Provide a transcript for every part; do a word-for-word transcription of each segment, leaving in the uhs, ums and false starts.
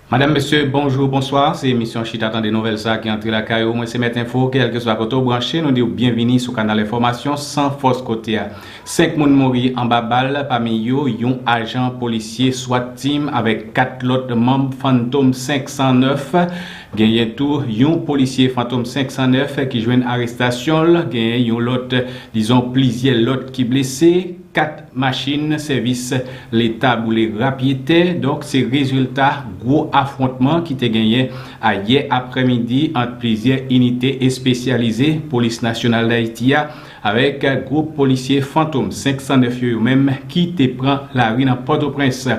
Madanm, mesye, bonjou, bonswa. Se emisyon Chita Tande Nouvèl sa ki antre lakay ou. Mwen se Mèt Enfo. Kèlkeswa kote w branche, nou di w byenvini sou kanal enfòmasyon san fòs kote a. Senk moun mouri anba bal, pami yo yon ajan polisye swat team avèk kat lòt manm Fantom senk san nèf. Genyen tou yon polisye Fantom senk san nèf ki jwenn arestasyon l. Genyen yon lòt, dizon, plizyè lòt ki blese. Kat machin sèvis Leta boule rapyetè. Donk, se rezilta gwo afwontman ki te genyen ayè aprèmidi ant plizyè inite espesyalize Polis Nasyonal Dayiti a avèk gwoup polisye Fantom senk san nèf yo, yo menm ki te pran lari nan Pòtoprens.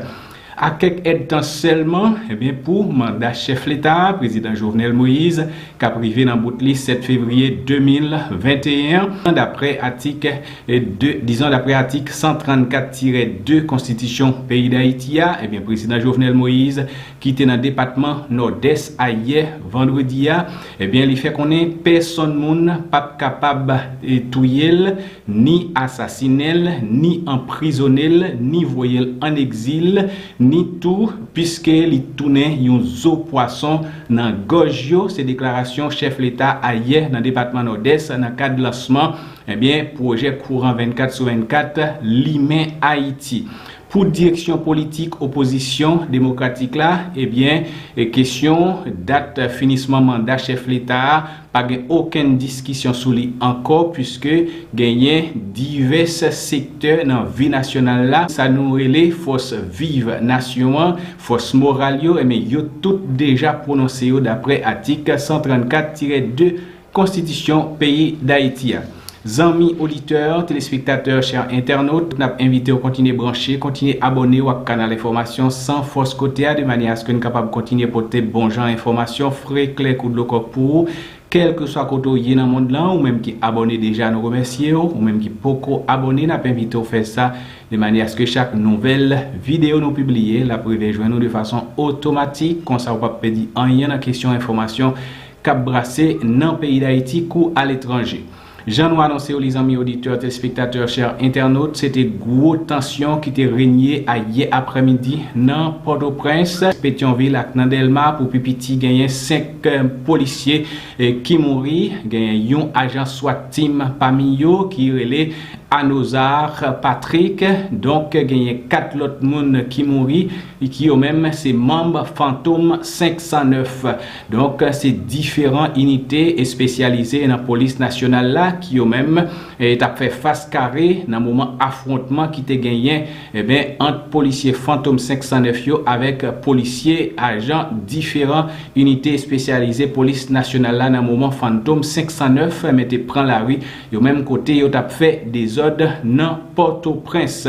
A kèk èdtan sèlman, ebyen, pou manda chèf Leta a, Prezidan Jovenel Moïse, k ap rive nan bout li sèt fevriye de mil venteyen an, daprè atik, e, de, dizon, daprè atik san trannkat tirè de Konstitisyon peyi Dayiti a, ebyen, Prezidan Jovenel Moïse, ki te nan depatman Nòdès ayè vandredi a, ebyen, li fè konnen pèsonn moun p ap kapab, e, touye l, ni asasinen l, ni anprizonnen l, ni voye l ann egzil, ni tou, piske li tounen yon zo pwason nan gòj yo. Se deklarasyon chèf Leta ayè nan depatman Nòdès nan kad lansman, ebyen, pwojè kouran vennkat sou vennkat Limen Ayiti. Pou direksyon politik opozisyon demokratik la, ebyen, e kesyon dat finisman manda chèf Leta a pa gen okenn diskisyon sou li ankò, piske genyen divès sektè nan vi nasyonal la, sa nou rele fòs viv nasyon an, fòs moral yo, ebyen, yo tout deja pwononse yo daprè atik san trannkat tirè de Konstitisyon peyi Dayiti a. Zanmi oditè, telespektatè, chè entènot, n ap envite w kontinye branche, kontinye abòne w ak kanal enfòmasyon san fòs kote a, de manyè aske n kapab kontinye pote bon jan enfòmasyon fre, klè kou dlo kòk pou ou, kèlkeswa kote w ye nan mond lan. Ou menm ki abòne deja, nou remèsye w. Ou menm ki poko abòne, n ap envite w fè sa, de manyè aske chak nouvèl videyo nou pibliye, l ap rive jwenn ou de fason otomatik. Konsa, ou p ap pèdi anyen nan kesyon enfòmasyon k ap brase nan peyi Dayiti kou aletranje. Jan nou anonse w li, zanmi oditè, telespektatè, chè entènot, se te gwo tansyon ki te renye ayè aprèmidi nan Pòtoprens, Petyonvil ak nan Dèlma. Pou pi piti, genyen senk, eh, polisye, eh, ki mouri. Genyen yon ajan swat team pami yo ki rele Anozar Patrick. Donk, genyen kat lòt moun ki mouri, ki yo menm se manm Fantom senk san nèf. Donk, se diferan inite espesyalize nan polis nasyonal la ki yo menm, eh, t ap fè fas kare nan moman afwontman ki te genyen, eben, ant polisye Fantom senk san nèf yo avèk polisye, ajan diferan inite espesyalize polis nasyonal la nan moman Fantom senk san nèf, men te pran lari yo menm kote yo t ap fè dezòd nan Pòtoprens.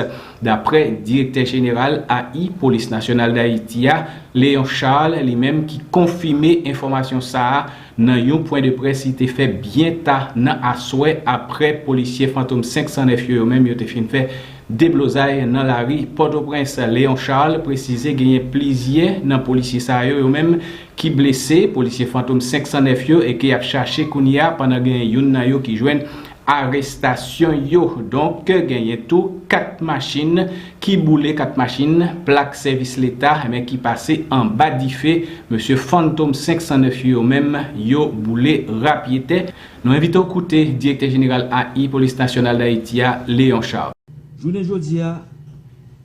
Daprè direktè jeneral A I Polis Nasyonal Dayiti a, Léon Charles, li menm ki konfime enfòmasyon sa a nan yon pwen de près li te fè byen ta nan aswè, aprè polisye Fantom senk san nèf yo, yo menm yo te fin fè deblozay nan lari Pòtoprens. Léon Charles presize genyen plizyè nan polisye sa yo, yo menm ki blese, polisye Fantom senk san nèf yo, e ke y ap chache kounye a, pandan genyen youn nan yo ki jwenn arestasyon yo. Donk, genyen tou kat machin ki boule, kat machin plak sèvis Leta, men ki pase anba dife. Mesye Fantom senk san nèf yo menm, yo boule rapyetè. Nou envite w koute direktè jeneral A I Polis Nasyonal Dayiti a, Léon Charles. Jounen jodi a,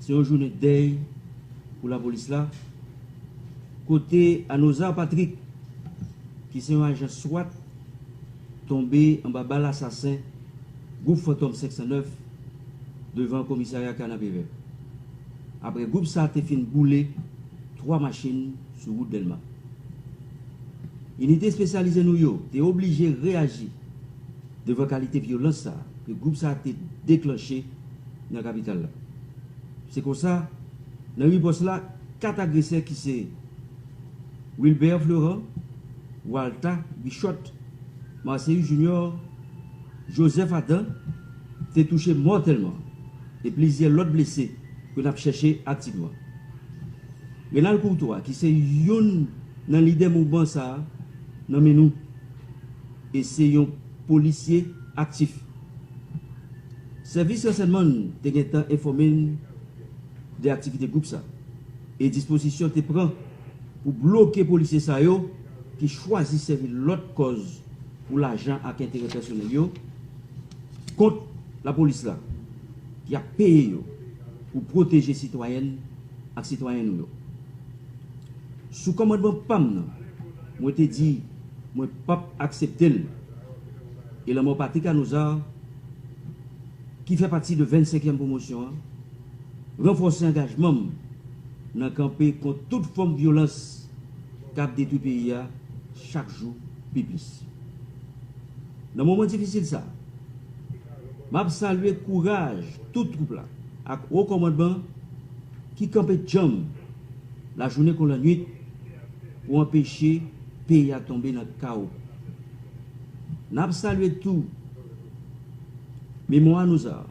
se yon jounen dèy pou lapolis la, kote Anozar Patrick, ki se yon ajan swat, tonbe anba bal asasen gwoup Fantom senk san nèf devan komisarya Kanapevè. Apre gwoup sa te fin boule twa machin sou wout Dèlma. Inite espesyalize nou yo te oblije reyaji devan kalite vyolans sa a ke gwoup sa a te deklanche nan kapital la. Se konsa, nan ripòs la, kat agresè ki se Wilbert Florent, Walta Bichot, Marceus Junior, Joseph Adam te touche mòtèlman e plizyè lòt blese ke n ap chèche aktivman. Renald Courtois, ki se youn nan lidè mouvman sa a, nan men nou, e se yon polisye aktif. Sèvis ransèyman te gentan enfòme n de aktivite gwoup sa, e dispozisyon te pran pou bloke polisye sa yo ki chwazi sèvi lòt kòz pou lajan ak enterè pèsonèl yo kont lapolis la, ki ap peye yo pou pwoteje sitwayèn ak sitwayen nou yo. Sou kòmandman pa m nan, mwen te di mwen p ap aksepte l. E lanmò Patrick Anozar, ki fè pati de vennsenkyèm pwomosyon an, ranfòse angajman m nan kanpe kont tout fòm vyolans k ap detwi peyi a chak jou pi plis. Nan moman difisil sa a, m ap salye kouraj tout twoup la ak wo kòmandman ki kanpe djanm lajounen kon lannwit pou anpeche peyi a tonbe nan kawo. N ap salye tou memwa Anozar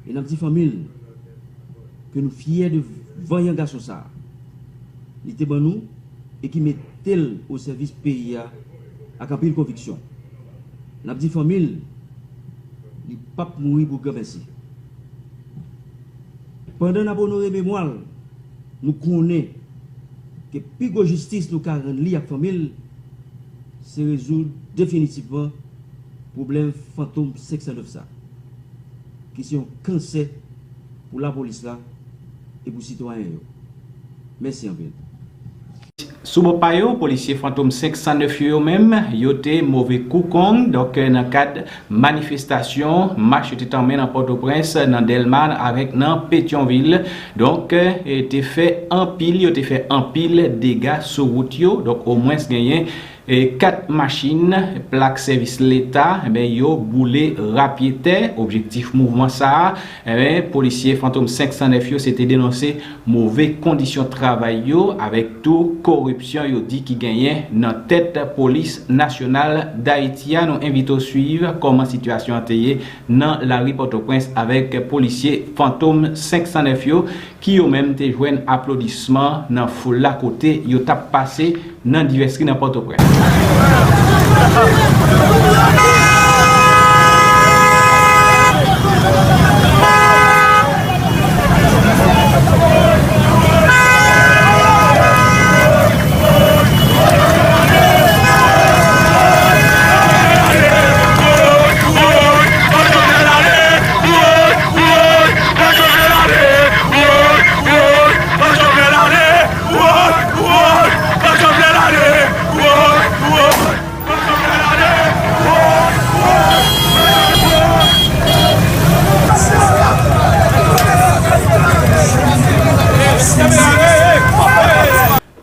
e n ap di fanmi l ke nou fyè de vanyan gason sa a li te ban nou e ki mete l o sèvis peyi a ak anpil konviksyon. N ap di fanmi l li p ap mouri pou granmèsi. Pandan n ap onore memwa l, nou konnen ke pi gwo jistis nou ka rann li ak fanmi l se rezoud definitivman pwoblèm Fantom senk san nèf sa, ki se yon kansè pou lapolis la e pou sitwayen yo. Mèsi anpil. Sou bò pa yo, polisye Fantom senk san nèf yo, yo menm, yo te move kou kong, donk, nan kad manifestasyon, mach yo te tanmen nan Pòtoprens, nan Dèlma avèk nan Petyonvil. Donk, e, te fè anpil, yo te fè anpil dega sou wout yo. Donk, omwens genyen, e, kat machin, plak sèvis leta, enben, yo boule rapyetè. Objektif mouvman sa a, enben, polisye Fantom senk san nèf yo, se te denonse move kondisyon travay yo, avèk tou koripsyon yo di ki genyen nan tèt Polis Nasyonal Dayiti a. Nou envite w swiv kòman sitiyasyon an te ye nan lari Pòtoprens avèk polisye Fantom senk san nèf yo, ki yo menm te jwenn aplodisman nan foul la kote yo t ap pase nan divès ri nan Pòtoprens.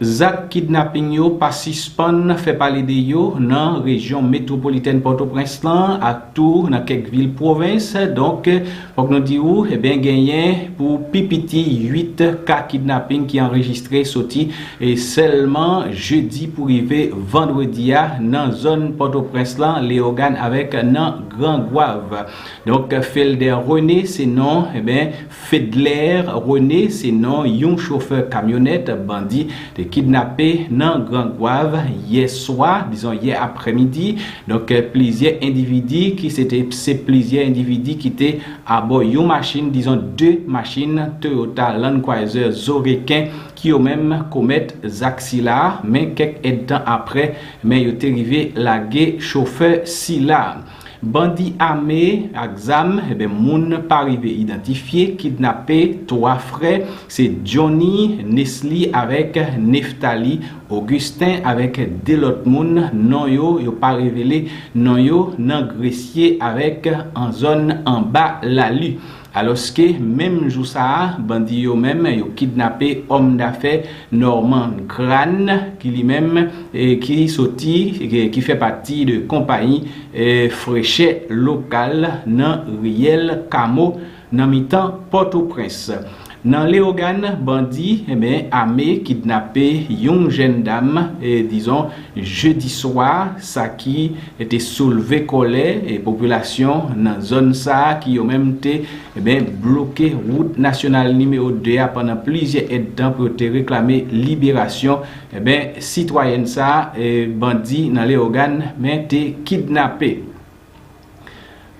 Zak kidnaping yo pa sispann fè pale de yo nan rejyon metwopolitèn Pòtoprens lan ak tou nan kèk vil pwovens. Donk, fòk nou di w, ebyen, genyen pou pi piti uit ka kidnaping ki anrejistre soti, e, sèlman jedi pou rive vandredi a nan zòn Pòtoprens lan, Leyogàn avèk nan Gran Gwav. Donk, Felder René se non, ebyen, Fedler René se non yon chofè kamyonèt bandi te kidnape nan Gran Gwav yè swa, dizon yè aprèmidi. Donk, plizyè endividi ki se te, se plizyè endividi ki te abò yon machin, dizon de machin Toyota Land Cruiser zo reken ki yo menm komèt zak sila, men kèk èdtan aprè, men yo te rive lage chofè sila. Bandi ame ak zam, ebyen, moun pa rive idantifye, kidnape twa frè, se Johnny, Nesly avèk Neftali, Augustin avèk de lòt moun, non yo, yo pa revele non yo nan Gresye avèk an zòn anba Lali. Alòske, menm jou sa a, bandi yo menm, yo kidnape òm dafè Norman Crane, ki li menm, e, ki soti, e, ki fè pati de konpayi, e, frechè lokal nan riyèl Kamo, nan mitan Pòtoprens. Nan Leyogàn, bandi, ebyen, ame kidnape yon jèn dam, e, dizon, jedi swa, sa ki te soulve kòlè, e, popilasyon nan zòn sa a ki yo menm te, ebyen, bloke wout nasyonal nimewo de a pandan plizyè èdtan pou yo te reklame liberasyon, ebyen, sitwayèn sa a, e, bandi nan Leyogàn, men te kidnape.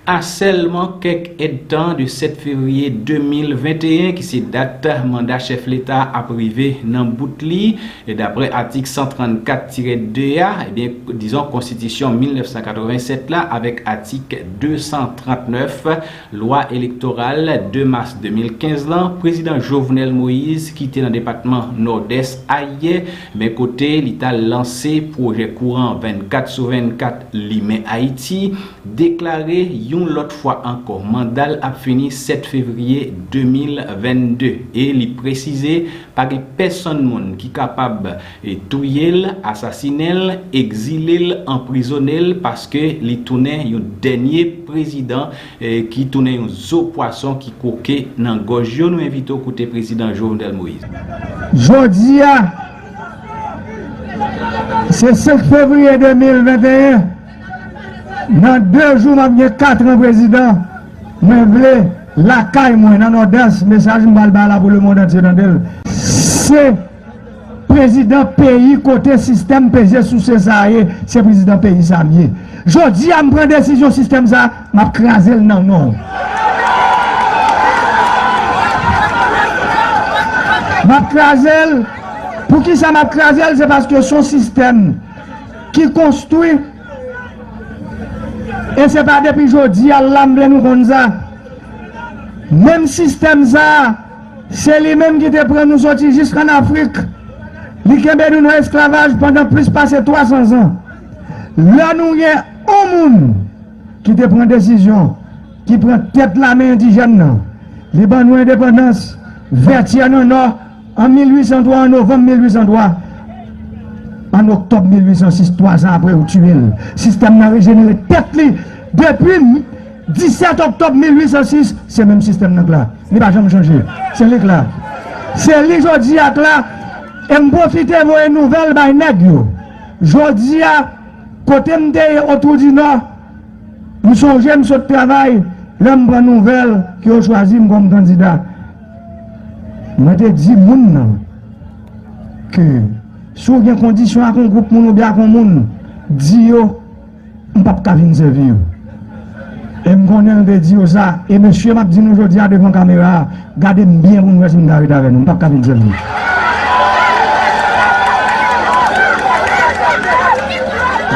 A sèlman kèk èdtan de sèt fevriye de mil venteyen, ki se dat manda chèf leta ap rive nan bout li, e daprè atik san trannkat tirè de a, ebyen, dizon, konstitisyon mil nèf san katrevennsèt la, avèk atik de san trannèf, lwa elektoral de mas de mil kenz lan, prezidan Jovenel Moïse, ki te nan depatman Nòdès ayè, men kote li t al lanse pwojè kouran vennkat sou vennkat Limen Ayiti, deklare yon lòt fwa ankò manda l ap fini sèt fevriye de mil vennde e li presize pa gen pèsonn moun ki kapab, e, touye l, asasinen l, egzile l, anprizone l, paske li tounen yon dènye prezidan, e, ki tounen yon zo pwason ki kwoke nan gòj yo. Nou envite w koute prezidan Jovenel Moïse. Jodi a, se senk fevriye de mil venteyen. Nan de jou, m ap gen kat an prezidan. Mwen vle lakay mwen nan Nòdès, mesaj m pral bay la pou lemonn antye tande l. Se prezidan peyi kote sistèm peze souse sa a ye, se prezidan peyi sa a m ye. Jodi a, m pran desizyon sistèm sa a, m ap kraze l nan non w. M ap kraze l. Poukisa m ap kraze l? Se paske se yon sistèm ki konstwi, e se pa depi jodi a la m vle nou konn sa. Menm sistèm sa a, se li menm ki te pran nou soti jis ann Afrik. Li kenbe nou nan esklavaj pandan plis pase twa san zan. Lè nou gen yon moun ki te pran desizyon, ki pran tèt lame endijèn nan, li ban nou endepandans, Vètyè nan Nò, an mil uit san twa, an novanm mil uit san twa, an oktòb mil uit san sis, twa zan apre, yo tiye l. Sistèm nan rejenere tèt li. Depi disèt oktòb mil uit san sis, se menm sistèm nan k la. Li pa janm chanje. Se li k la. Se li jodi a k la. E m pwofite voye nouvèl bay nèg yo. Jodi a, kote m te ye Otwou di Nò, m sonje m sot travay, lè m pran nouvèl ke yo chwazi m kòm kandida. Mwen te di moun nan ke si w gen kondisyon ak yon gwoup moun oubyen ak yon moun, di yo, m p ap ka vin sèvi yo. E m konnen l te di yo sa. E mesye, m ap di nou jodi a devan kamera a, gade m byen pou n wè si m ka ret avè nou. M p ap ka vin sèvi nou.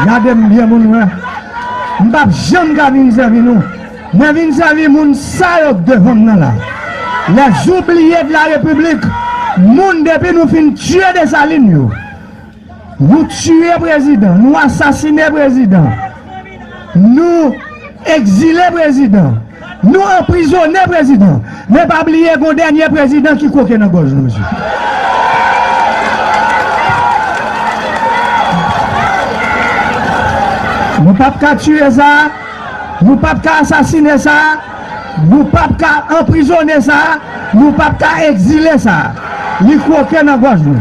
Gade m byen pou n wè. M p ap janm ka vin sèvi nou. Mwen vin sèvi moun sa yo k devan m nan la. Les oubliés de la République. Moun depi nou fin tiye Desalin yo. Nou tiye prezidan, nou asasine prezidan, nou egzile prezidan, nou anprizone prezidan. Men pa bliye gen yon dènye prezidan ki kwoke nan gòj nou, mesye. Nou p ap ka tiye sa. Nou p ap ka asasine sa, nou p ap ka anprizone sa, nou p ap ka egzile sa. Li kwoke nan gòj nou.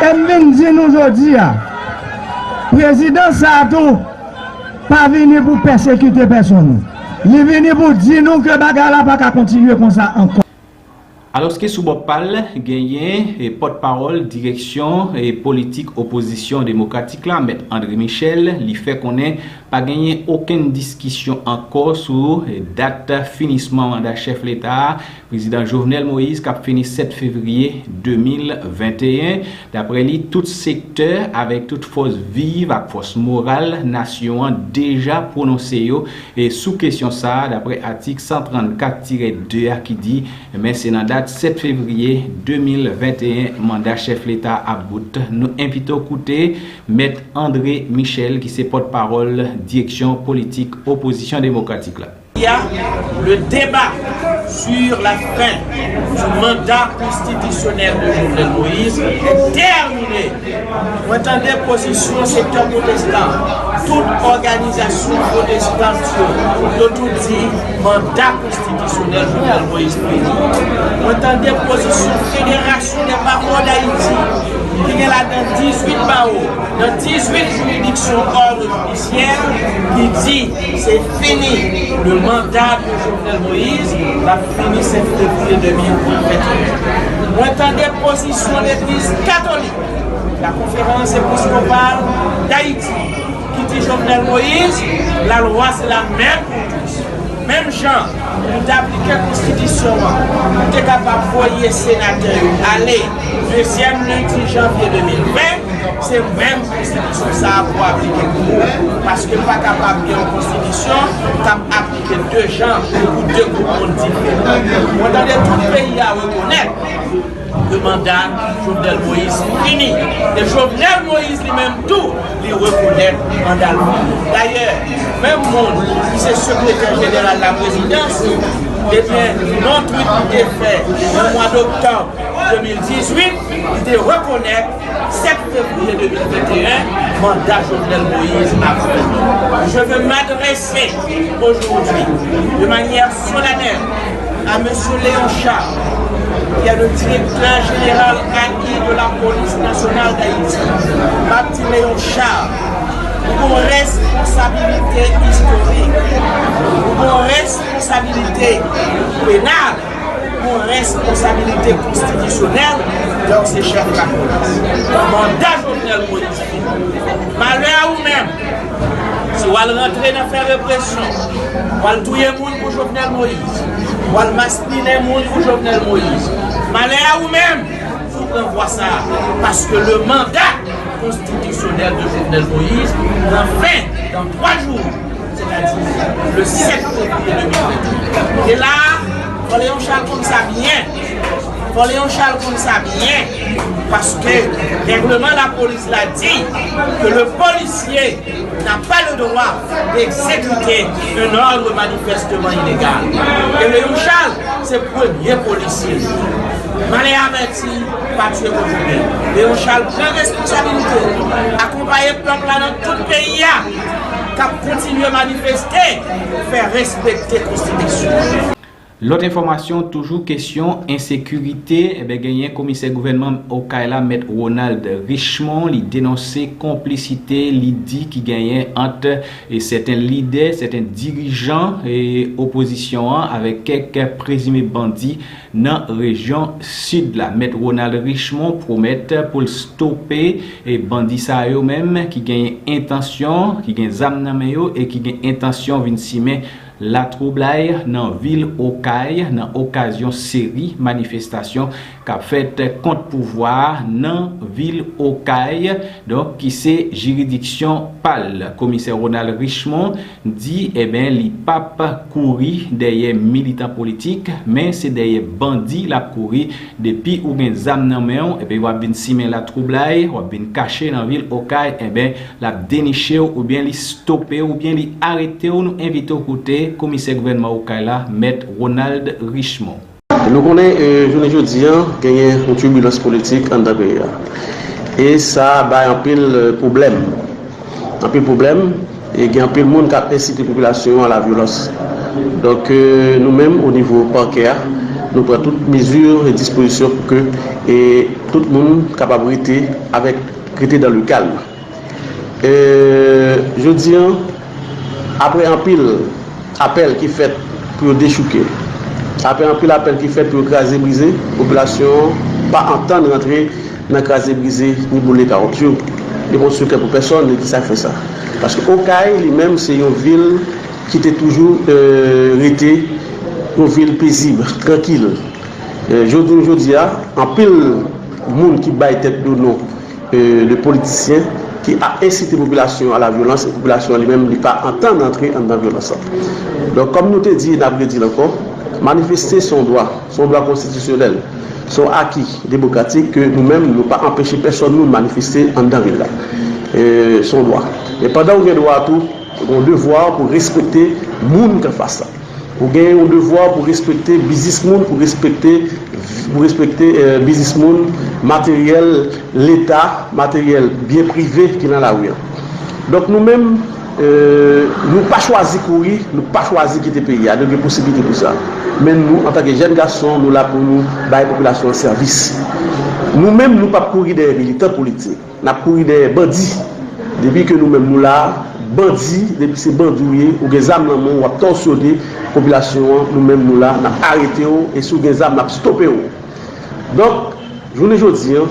E m vin di nou jodi a, prezidan sa a tou pa vini pou pèsekite pèsonn. Li vini pou di nou ke bagay la pa ka kontinye konsa ankò. Alòske sou bò pa l, genyen, e, pòtpawòl direksyon, e, politik opozisyon demokratik la, Mèt André Michel, li fè konnen pa genyen okenn diskisyon ankò sou, e, dat finisman manda chèf leta a, prezidan Jovenel Moïse, k ap fini sèt fevriye de mil venteyen. Daprè li, tout sektè avèk tout fòs viv ak fòs moral nasyon an deja pwononse yo, e, sou kesyon sa a, daprè atik san trannkat tirè de a ki di, men se nan dat sèt fevriye de mil venteyen manda chèf leta a ap bout. Nou envite w koute Mèt André Michel, ki se pòtpawòl direksyon politik opozisyon demokratik la. Il y a le débat sur la fin du mandat constitutionnel de Jovenel Moïse est terminé. Mwen tande pozisyon sektè pwotestan, tout òganizasyon pwotestan yo, yo tout di manda konstitisyonèl Jovenel Moïse fini. Mwen tande pozisyon Federasyon dè Bawo Dayiti, ki gen ladan dizuit bawo, nan dizuit jiridiksyon òd jidisyè, ki di se fini, le mandat de Jovenel Moïse, l ap fini sèt fevriye de mil venteyen. Mwen tande pozisyon legliz katolik, la konferans episkopal, Dayiti ki di Jovenel Moïse, lalwa se la menm pou tous. Menm jan nou te aplike konstitisyon an, nou te kapab voye senatè yo ale dezyèm lendi janvye de mil ven, se menm konstitisyon sa a pou aplike pou ou. Paske pa kapab gen yon konstitisyon k ap aplike de jan pou de gwoup moun diferan. Mwen tande tout peyi a rekonèt ke manda Jovenel Moïse fini. E Jovenel Moïse li menm tou, li rekonèt manda l fini. Dayè, menm moun ki se sekretè jeneral laprezidans, ebyen, nan yon tweet li te fè nan mwa doktòb de mil dizuit, li te rekonèt sèt fevriye de mil venteyen, manda Jovenel Moïse ap fini. Je veux m'adresser aujourd'hui de manière solennelle à Monsieur Léon Charles, qui est le directeur général A I de la Police nationale d'Haïti. M ap di Léon Charles, ou gon responsabilite istorik, ou gon responsabilite penal, ou gon responsabilite konstitisyonèl, lè w se chèf lapolis. Manda Jovenel Moïse fini. Malè a ou menm, si w al rantre nan fè represyon, w al touye moun pou Jovenel Moïse, w al maspinen moun pou Jovenel Moïse, malè a ou menm si w pran vwa sa a, paske le mandat konstitisyonèl de Jovenel Moïse pran fen dans trois jours, c'est-à-dire le sept février deux mille vingt et un. E la a, fò Léon Charles konn sa byen. Fò Léon Charles konn sa byen. Paske règleman lapolis la di ke le policier n'a pas le droit d'exécuter un ordre manifestement illégal. E Léon Charles, se premye polisye. Malè avèti, pa tchwe kokobe. Léon Charles pran responsabilite l, akonpaye pèp la nan tout peyi a, k ap kontinye manifeste, fè respekte konstitisyon. Lòt enfòmasyon, toujou kesyon ensekirite, enben genyen komisè gouvènman Okay la, Mèt Ronald Richemond, li denonse konplisite li di ki genyen ant e sèten lidè, sèten dirijan e opozisyon an avèk kèk prezime bandi nan rejyon sid la. Mèt Ronald Richemond pwomèt pou l stope e bandi sa yo menm ki gen entansyon, ki gen zam nan men yo e ki gen entansyon vin simen latwoublay nan vil Okay nan okazyon seri manifestasyon k ap fèt kont pouvwa a nan vil Okay, donk ki se jiridiksyon pa l. Komisè Ronald Richemond di, enben, li p ap kouri dèyè militan politik, men se dèyè bandi l ap kouri. Depi ou gen zam nan men w, enben, w ap vin simen latwoublay, w ap vin kache nan vil Okay, enben, l ap deniche w oubyen li stope w oubyen li arete w. Nou envite w koute komisè gouvènman Okay la, Mèt Ronald Richemond. Nou konnen, e, jounen jodi a, genyen yon tibilans politik anndan peyi a. E sa bay anpil, e, pwoblèm. Anpil pwoblèm, e gen anpil moun k ap ensite popilasyon an a la vyolans. Donk, e, nou menm, o nivo pakè a, nou pran tout mezi e dispozisyon pou ke, e, tout moun kapab rete avèk, rete dans le calme. E, jodi a, apre anpil apèl ki fèt pou yo dechouke, apre anpil apèl ki fèt pou yo kraze brize, popilasyon an pa antann rantre nan kraze brize ni boule kawotchou. Li pa yon sekrè pou pèsonn ki sa k fè sa. Paske Okay, li menm, se yon vil ki te toujou, e, rete yon vil pezib, trankil. E, jodi, jodi a, anpil moun ki bay tèt yo non, e, de politisyen ki ap ensite popilasyon a la vyolans, e popilasyon an li menm, li pa antann antre anndan vyolans lan. Donk, kòm nou te di, n ap redi l ankò, manifeste se yon dwa, se yon dwa konstitisyonèl, se yon aki demokratik ke nou menm, nou pa anpeche pèsonn moun manifeste anndan vil la. E, se yon dwa. Men pandan ou gen dwa a tou, ou gen yon devwa pou respekte moun k anfas la. Ou gen yon devwa pou respekte biznis moun, pou respekte, pou respekte, e, biznis moun, materyèl Leta, materyèl byen prive ki nan lari an. Donk nou menm, e, nou pa chwazi kouri, nou pa chwazi kite peyi a, nou gen posiblite pou sa. Men nou, antanke jèn gason, nou la pou nou bay popilasyon an sèvis. Nou menm, nou p ap kouri dèyè militan politik. N ap kouri dèyè bandi. Depi ke nou menm nou la, bandi, depi se bandi w ye, ou gen zam nan men w, w ap tòsyone popilasyon an, nou menm nou la, n ap arete w, e si w gen zam, n ap stope w. Donk, jounen jodi a,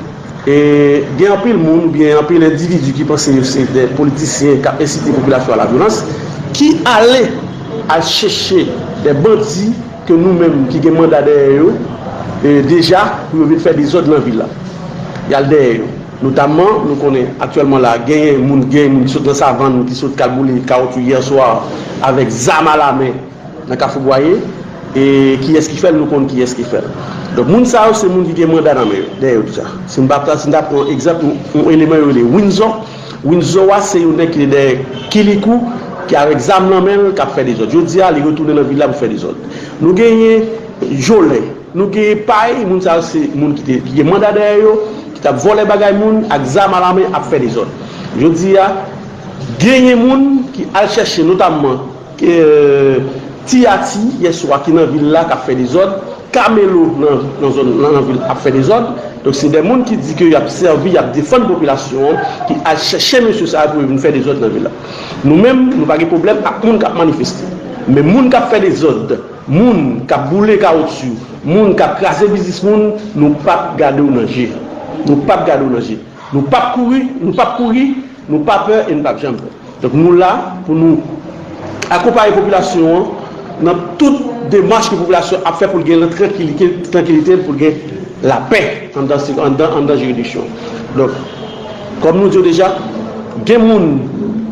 E gen anpil moun oubyen anpil endividi ki panse yo se de politisyen k ap ensite popilasyon a lavyolans, ki ale al chèche de bandi ke nou menm ki gen manda dèyè yo, e, deja pou yo vin fè dezòd nan vil la. Y al dèyè yo. Notamman, nou konnen aktyèlman la, genyen moun, genyen moun ki sot nan savann, ki sot kal boule kawotchou yè swa avèk zam alamen nan Kafou Bwaye. E kiyès ki fè l, nou konn kiyès ki fè l. Donk, moun sa yo, se moun ki gen manda nan men yo, dèyè yo deja. Si n pa, si n ta pran egzanp, yon, yon eleman yo rele Windsor. Windsor a, se yon nèg ki te dèyè Kilikou, ki avèk zam nan men l, k ap fè dezòd. Jodi a, li retounen nan vil la pou fè dezòd. Nou genyen Jolè. Nou genyen Pay, moun sa yo se moun ki te, ki gen manda dèyè yo, ki t ap vòlè bagay moun ak zam alamen ap fè dezòd. Jodi a, genyen moun ki al chèche notamman, e, Ti Ati yè swa ki nan vil la k ap fè dezòd, Kamelo nan, nan zòn nan, nan vil ap fè dezòd. Donk se de moun ki di ke y ap sèvi, y ap defann popilasyon an, ki al chèche mesye sa yo pou yo vin fè dezòd nan vil la. Nou menm, nou pa gen pwoblèm ak moun k ap manifeste. Men moun k ap fè dezòd, moun k ap boule kawotchou, moun k ap kraze biznis moun, nou p ap gade w nan je. Nou p ap gade w nan je. Nou p ap kouri, nou p ap kouri, nou pa pè e nou p ap janm pè. Donk nou la pou nou akonpaye popilasyon an nan tout demach ke popilasyon ap fè pou l gen trankilite, trankilite, pou l gen lapè anndan, anndan, anndan jiridiksyon. Donk, kòm nou di w deja, gen moun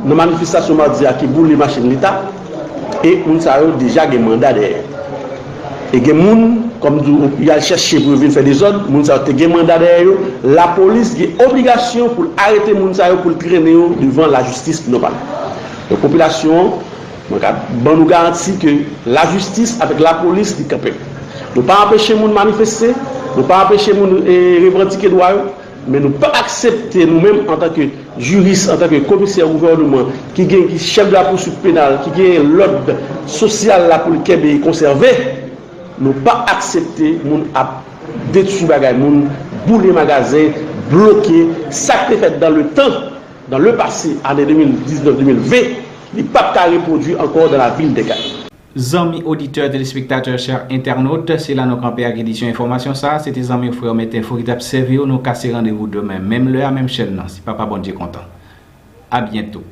nan manifestasyon madi a ki boule machin leta, e moun sa yo deja gen manda dèyè yo. E gen moun, kòm di w, y al chèche pou yo vin fè dezòd, moun sa yo te gen manda dèyè yo, lapolis gen obligasyon pou l arete moun sa yo, pou l trennen yo devan lajistis nòmal. Donk popilasyon an, mwen ka ban nou garanti ke lajistis avèk lapolis li kanpe. Nou pa anpeche moun manifeste, nou pa anpeche moun, e, revandike dwa yo, men nou p ap aksepte nou menm antanke jiris, antanke komisè gouvènman ki gen, ki chèf de la pouswit penal, ki gen lòd sosyal la pou l kenbe e konsève, nou p ap aksepte moun ap detwi bagay moun, boule magazen, bloke, sa k te fèt dans le temps, dans le passé, ane de mil diznèf, de mil ven, li p ap ka repwodui ankò dans la ville des Cayes. Zanmi oditè, telespektatè, chè entènot, se la nou kanpe ak edisyon enfòmasyon sa a. Se te zanmi w, frè w, Mèt Enfo ki t ap sèvi w. Nou kase randevou demen, menm lè a, menm chèn nan, si Papa Bondye kontan. A byento.